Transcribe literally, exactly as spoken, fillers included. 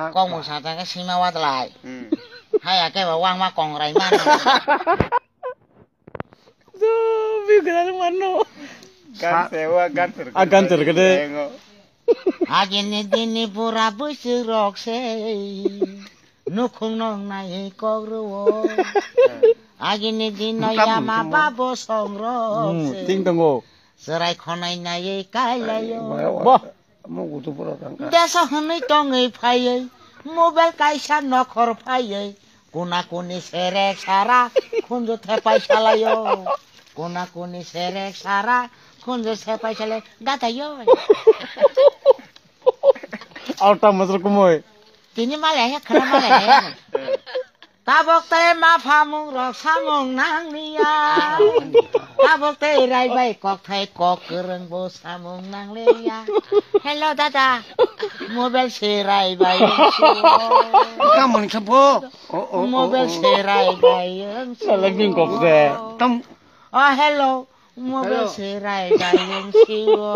Kok mung sa thangkhe sima wadlai. Hmm. Haya khe bo wangma kongrai mano. Duh, bigwrang mano. Gan sewa, gan ter-, a, gan ter kede. Agini dini bura bwswk rok se nukhung nong nai kok rwo. Agini dino yama babo song rok se. Hmm, ting tongo. Chwrai khonai naiwi kailaio. Bah. Deso hwnwi tongwi phaiwi, mobile kaisa nokhor phaiwi, kuna kuni serek sara khunju thepai salaio. Kuna kuni serek sara khunju thepai salai gataio. Auta masuk kumoi. Tini malai he khana malai he. Tabok tei ma phamung rok samung nangliya. Tabok tei rai bai kok thai kok kwrwng bo samung nangliya. Hello dada, mobile se rai bai wng sio. Kamoni khe bo. O, o, o, mobile o. Se rai bai wng sio. Salang ning kok de. Tam. Oh hello, mobile se rai bai wng sio.